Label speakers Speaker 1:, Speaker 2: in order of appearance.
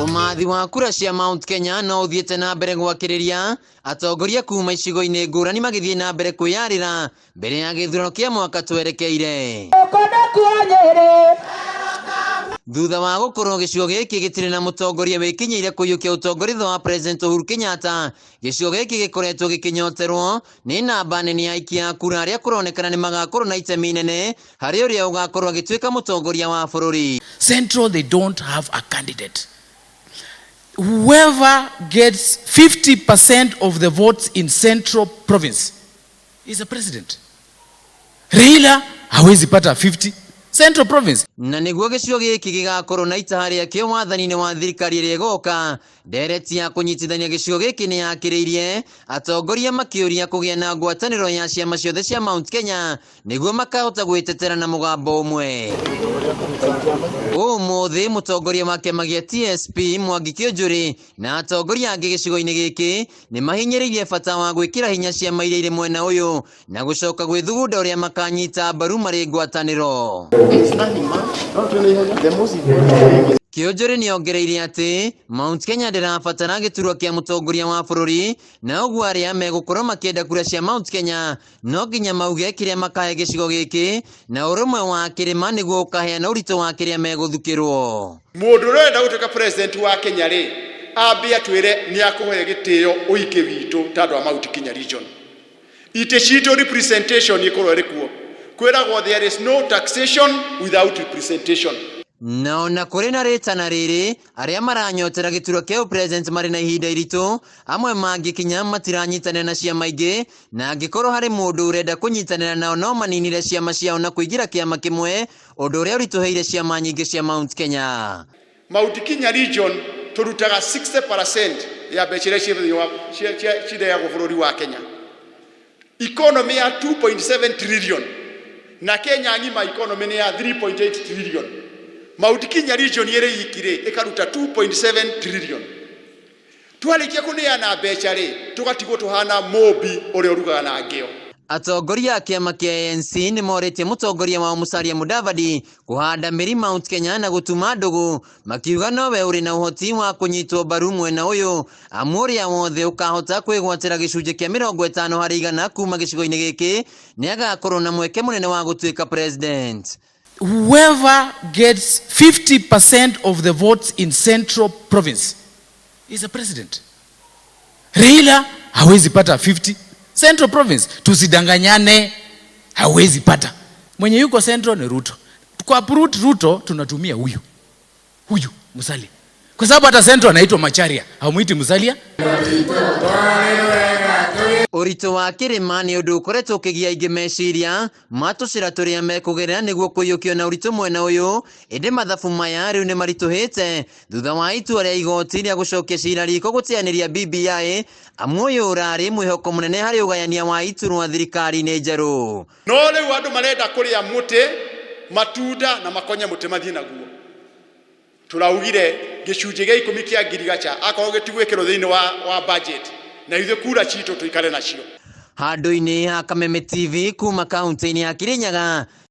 Speaker 1: Ũmathi wa kura cia Mount Kenya no ũthiĩte na mbere gwakĩrĩria atongoria kuma icigo-inĩ ngũrani magĩthiĩ na mbere kwĩyarĩra mbere ya gĩthurano kĩa mwaka twerekeire. Thutha wa gũkorwo gĩcigo gĩkĩ gĩtirĩ na mũtongoria wĩkinyĩire kũiyũkia ũtongoria thutha wa President Uhuru Kenyatta, gĩcigo gĩkĩ gĩkoretwo gĩkĩnyoterwo nĩ namba nene ya aikia a kura arĩa kũronekana nĩ magakorwo na itemi inene harĩ ũrĩa ũgakorwo agĩtuĩka mũtongoria wa bũrũri.
Speaker 2: Central, they don't have a candidate. Whoever gets 50% of the votes in Central Province is a president. Raila hawezi pata 50 Central Province.
Speaker 1: Na nĩguo gĩcigo gĩkĩ gĩgakorwo na itaha rĩakĩo wathani-inĩ wa thirikari ĩrĩa ĩgoka, ndereti ya kũnyitithania gĩcigo gĩkĩ nĩ yakĩrĩirie atongoria makĩũria kũgĩa na ngwatanĩro ya ciama ciothe cia Mount Kenya nĩguo makahota gwĩtetera na mũgambo ũmwe. Ũmũthĩ mũtongoria wa kĩama gĩa TSP Mwangi Kĩũnjũrĩ na atongoria angĩ gĩcigo-inĩ gĩkĩ nĩ mahinyĩrĩirie bata wa gwĩkĩra hinya ciama iria irĩ mwena ũyũ na gũcoka gwĩthugunda ũrĩa makanyita mbaru marĩ ngwatanĩro. Kĩũnjũrĩ nĩ ongereire atĩ Mount Kenya ndĩrabatara gĩturwa kĩa mũtongoria wa bũrũri na ũguo arĩa megũkorwo makĩenda kura cia Mount Kenya no nginya mauge kĩrĩa makahe gĩcigo gĩkĩ na ũrũmwe wa kĩrĩma nĩguo ũkaheana ũritũ wa kĩrĩa megũthukĩrwo.
Speaker 3: Mũndũ ũrĩa ũrenda gũtuĩka president wa Kenya rĩ, ambe atwĩre nĩ akũhe gĩtĩo ũingĩ witũ ta andũ a Mount Kenya region. Itĩ citũ representation ĩkorwo ĩrĩ kuo. Kwĩragwo there is no taxation without representation.
Speaker 1: Na ona kũrĩ na rĩtana rĩrĩ, arĩa maranyotera gĩturwa kĩa ũpresident marĩ na ihinda iritũ, amwe mangĩkinya matiranyitanĩra na ciama ingĩ, na angĩkorwo harĩ mũndũ ũrenda kũnyitanĩra nao no maninire ciama ciao na kũingĩra kĩama kĩmwe, ũndũ ũrĩa ũritũhĩire ciama nyingĩ cia Mount Kenya.
Speaker 3: Mount Kenya region tũrutaga 60% ya mbeca iria cireagwo bũrũri wa Kenya. Economy ya 2.7 trillion na Kenya ng'ima economy nĩ ya 3.8 trillion. Mount Kenya region ĩrĩ iki rĩ ĩkaruta 2.7 trillion. Twarĩkia kũneana mbeca rĩ tũgatigwo tũhana mũmbi ũrĩa ũrugaga na ngĩo.
Speaker 1: Atongoria a kĩama kĩa ANC nĩ morĩtie mũtongoria wao Musalia Mudavadi kũhanda mĩri Mount Kenya na gũtuma ndũgũ, makiuga nowe ũrĩ na ũhoti wa kũnyitwo mbaru mwena ũyũ, amu ũrĩa wothe ũkahota kwĩgwatĩra gĩcunjĩ kĩa 50% kuma gĩcigo-inĩ gĩkĩ nĩ agakorwo na mweke mũnene wa gũtuĩka president.
Speaker 2: Whoever gets 50% of the votes in Central Province is a president. Raila hawezi pata 50 Central Province. Tusidanganyane, hawezi pata. Mwenye yuko Central ni Ruto. Kwa uproot Ruto tunatumia huyu huyu Musalia, kwa sababu hata Central anaitwa Macharia, hamuiti Musalia.
Speaker 1: Ũritũ wa kĩrĩma nĩ ũndũ ũkoretwo ũkĩgia aingĩ meciria ma tũcĩra tũrĩa mekũgerera nĩguo kũiyũkio na ũritũ mwena ũyũ, ĩndĩ mathabu maya rĩu nĩ maritũhĩte thutha wa itua rĩa igoti rĩa gũcokia cira riko gũteanĩria BBI, amu ũyũ ũrarĩ mwĩhoko mũnene harĩ ũgayania wa iturwa thirikari-inĩ njerũ.
Speaker 3: No rĩu andũ marenda kũrĩa mũtĩ matunda na makonye mũtĩ mathiĩ naguo. Tũraugire gĩcunjĩ gĩa 10 kĩa ngirigacha akorwo gĩtigwĩkĩrwo thĩinĩ wa budget na ithuĩ kura citũ tũikare nacio.
Speaker 1: Handũ-inĩ ha Kameme TV kuma kaunti-inĩ ya Kirinyaga.